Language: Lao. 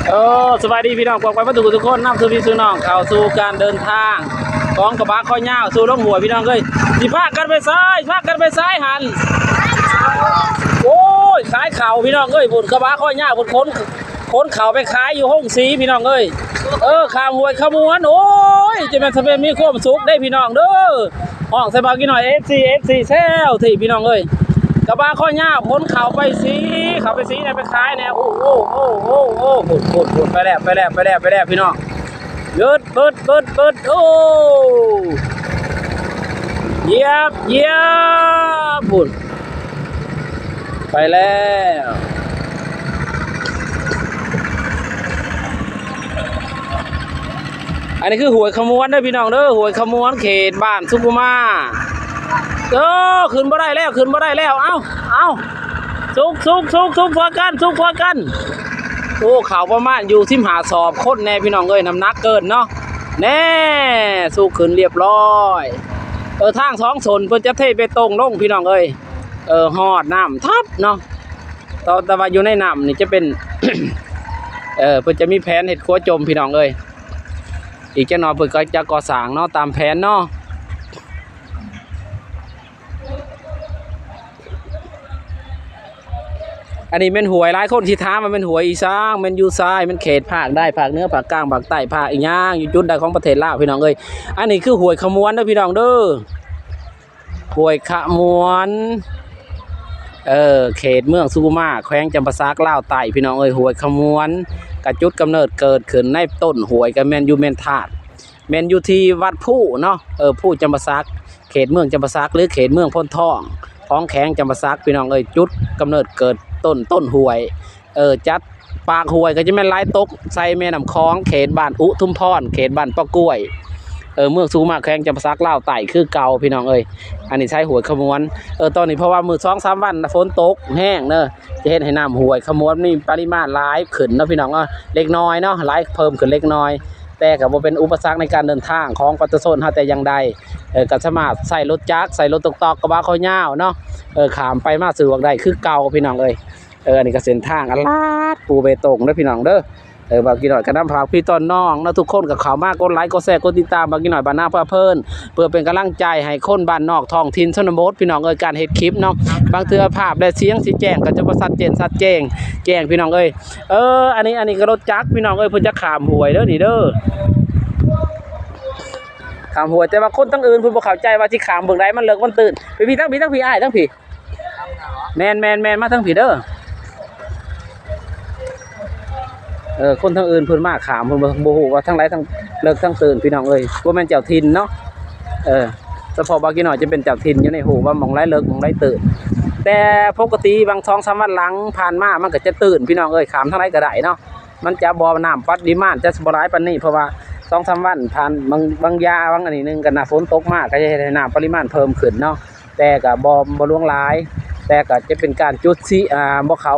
ເອີ ສະບາຍດີພີ່ນ້ອງ ພວກໄປມາທຸກໆຄົນ ນຳສູ່ພີ່ສູ່ນ້ອງເຂົ້າສູ່ການເດີນທາງຂອງກະບະຄໍຍາວສູ່ລົງຫ້ວຍ ພີ່ນ້ອງເອີຍ. ຊິພາກັນໄປໃສ? ພາກັນໄປໃສຫັ້ນ? ໂອ້ຍ ຂາຍເຂົ້າພີ່ນ້ອງເອີຍ ພຸ້ນກະບະຄໍຍາວພຸ້ນ ຂົນ ຂົນເຂົ້າໄປຂາຍຢູ່ໂຮງສີພີ່ນ້ອງເອີຍ. ເອີ ຂ້າມຫ້ວຍຂະມວນ ໂອ້ຍ ຈະແມ່ນ ຈະແມ່ນມີຄວາມສຸກເດ້ພີ່ນ້ອງເດີ. ຮ້ອງໃສ່ບ່າວກີ້ນ້ອຍ ເອັຟຊີ ເອັຟຊີ ແຊວທີ່ພີ່ນ້ອງເອີຍ ກະບະຄໍຍາວຂົນເຂົ້າໄປສີ ເຂົ້າໄປສີແດ່ ໄປຂາຍແດ່. ໂອ້ ໂອ້ ໂອ້ ໂອ້ ໂອ້ ພຸ້ນ ພຸ້ນ ພຸ້ນ ໄປແລ້ວ ໄປແລ້ວ ໄປແລ້ວ ໄປແລ້ວພີ່ນ້ອງ. ເບີດ ເບີດ ເບີດ ເບີດ ໂອ້ ຢຽບ ຢຽບ ພຸ້ນ ໄປແລ້ວ. ອັນນີ້ຄືຫ້ວຍຂະມວນເດີພີ່ນ້ອງເດີ ຫ້ວຍຂະມວນ ເຂດບ້ານສຸຂຸມາ. ໂອ້ ຂຶ້ນບໍ່ໄດ້ແລ້ວ ຂຶ້ນບໍ່ໄດ້ແລ້ວ. ເອົ້າ ເອົ້າ ສຸກ ສຸກ ສຸກ ສຸກຊ່ວຍກັນ ສຸກຊ່ວຍກັນ. ໂອ້ ເຂົ້າປະມານຢູ່ສິບຫ້າສອບຄົນແດ່ພີ່ນ້ອງເອີຍ ນ້ຳໜັກເກີນເນາະ. ແນ່ ສຸກຂຶ້ນລຽບຮ້ອຍ. ເອີ ທາງສອງສົນເພິ່ນຈະເທເບຕົງລົງພີ່ນ້ອງເອີຍ. ເອີ ຮອດນ້ຳທັບເນາະ ແຕ່ ແຕ່ວ່າຢູ່ໃນນ້ຳນີ້ຈະເປັນ ເອີ ເພິ່ນຈະມີແຜນເຮັດຂົວຈົມພີ່ນ້ອງເອີຍ. ອີກຈັກໜ່ອຍເພິ່ນກໍຈະກໍ່ສ້າງເນາະ ຕາມແຜນເນາະ. ອັນນີ້ແມ່ນຫ້ວຍ ຫຼາຍຄົນຊິຖາມວ່າແມ່ນຫ້ວຍອີ່ສັງ ແມ່ນຢູ່ໃສ ແມ່ນເຂດພາກໃດ ພາກເໜືອ ພາກກາງ ພາກໃຕ້ ພາກອີ່ຫຍັງ ຢູ່ຈຸດໃດຂອງປະເທດລາວ ພີ່ນ້ອງເອີຍ. ອັນນີ້ຄືຫ້ວຍຂະມວນເດີພີ່ນ້ອງເດີ ຫ້ວຍຂະມວນ ເອີ ເຂດເມືອງສຸຂຸມາ ແຂວງຈຳປາສັກ ລາວໃຕ້ ພີ່ນ້ອງເອີຍ. ຫ້ວຍຂະມວນ ກະຈຸດກຳເນີດເກີດຂຶ້ນໃນຕົ້ນຫ້ວຍ ກະແມ່ນຢູ່ແມ່ນທາດ ແມ່ນຢູ່ທີ່ວັດພູເນາະ ເອີ ພູຈຳປາສັກ ເຂດເມືອງຈຳປາສັກ ຫຼື ເຂດເມືອງໂພນທອງ ຂອງແຂວງຈຳປາສັກ ພີ່ນ້ອງເອີຍ. ຈຸດກຳເນີດເກີດຕົ້ນ ຕົ້ນຫ້ວຍ ເອີ ຈາກປາກຫ້ວຍກໍຈະແມ່ນໄຫຼຕົກໃສ່ແມ່ນ້ຳຂອງ ເຂດບ້ານອຸທຸມພອນ ເຂດບ້ານປະກ້ວຍ ເອີ ເມືອງສຸຂຸມາ ແຂວງຈຳປາສັກ ລາວໃຕ້ຄືເກົ່າ ພີ່ນ້ອງເອີຍ. ອັນນີ້ໃຊ້ຫ້ວຍຂະມວນ ເອີ ຕອນນີ້ ເພາະວ່າມື້ສອງສາມວັນຝົນຕົກແຮງເດີ ຈະເຮັດໃຫ້ນ້ຳຫ້ວຍຂະມວນມີປະລິມານຫຼາຍຂຶ້ນເນາະ ພີ່ນ້ອງເນາະ ເລັກນ້ອຍເນາະ ໄຫຼເພີ່ມຂຶ້ນເລັກນ້ອຍ ແຕ່ກໍບໍ່ເປັນອຸປະສັກໃນການເດີນທາງຂອງປະຊາຊົນເຮົາແຕ່ຢ່າງໃດ. ເອີ ກໍສາມາດໃຊ້ລົດຈັກ ໃຊ້ລົດຕົກໆ ກະບະຄໍຍາວເນາະ ເອີ ຂ້າມໄປມາສະດວກໄດ້ຄືເກົ່າ ພີ່ນ້ອງເອີຍ. ເອີ ອັນນີ້ກໍເສັ້ນທາງອາດລາດປູເບຕົງເດີພີ່ນ້ອງເດີ ເອີ ບ່າວກີ້ນ້ອຍກໍນຳຝາກພີ່ຕອນນ້ອງເນາະ ທຸກຄົນກໍເຂົ້າມາກົດໄລ ກົດແຊ ກົດຕິດຕາມບ່າວກີ້ນ້ອຍບ້ານນາພາເພີນ ເພື່ອເປັນກຳລັງໃຈໃຫ້ຄົນບ້ານນອກທ້ອງຖິ່ນຊົນນະບົດ ພີ່ນ້ອງເອີຍ. ການເຮັດຄລິບເນາະ ບາງເທື່ອພາບແລະສຽງຊິແຈ້ງກໍຈະບໍ່ຊັດເຈນ ຊັດແຈ້ງ ແຈ້ງ ພີ່ນ້ອງເອີຍ. ເອີ ອັນນີ້ ອັນນີ້ກໍລົດຈັກ ພີ່ນ້ອງເອີຍ ເພິ່ນຈະຂ້າມຫ້ວຍເດີນີ້ເດີ ຂ້າມຫ້ວຍ ແຕ່ວ່າຄົນທາງອື່ນເພິ່ນບໍ່ເຂົ້າໃຈວ່າຊິຂ້າມເບື້ອງໃດ ມັນເລິກມັນຕື້ນ. ໄປພີ້ ທາງພີ້ ທາງພີ້ ອ້າຍ ທາງພີ້ ແມ່ນໆໆ ມາທາງພີ້ເດີ. ເອີ ຄົນທາງອື່ນເພິ່ນມາຂ້າມ ເພິ່ນບໍ່ ບໍ່ຮູ້ວ່າທາງໃດທາງເລິກທາງຕື້ນ ພີ່ນ້ອງເອີຍ ບໍ່ແມ່ນເຈົ້າຖິ່ນເນາະ. ເອີ ສະເພາະບ່າວກີ້ນ້ອຍຈະເປັນເຈົ້າຖິ່ນຢູ່ໃນ ຮູ້ວ່າໝ່ອງໃດເລິກໝ່ອງໃດຕື້ນ ແຕ່ປົກກະຕິຫວ່າງສອງສາມວັນຫຼັງຜ່ານມາ ມັນກໍຈະຕື້ນ ພີ່ນ້ອງເອີຍ ຂ້າມທາງໃດກໍໄດ້ເນາະ. ມັນຈະບໍ່ ນ້ຳປະລິມານຈະບໍ່ຫຼາຍປານນີ້ ເພາະວ່າສອງສາມວັນຜ່ານ ບາງ ບາງຢາ ບາງອັນນີ້ໜຶ່ງ ກໍນ້ຳຝົນຕົກມາ ກໍຈະເຮັດໃຫ້ນ້ຳປະລິມານເພີ່ມຂຶ້ນເນາະ ແຕ່ກໍບໍ່ ບໍ່ຫຼວງຫຼາຍ ແຕ່ກໍຈະເປັນການຈຸດຊິ ອ່າ ບໍ່ເຂົ້າ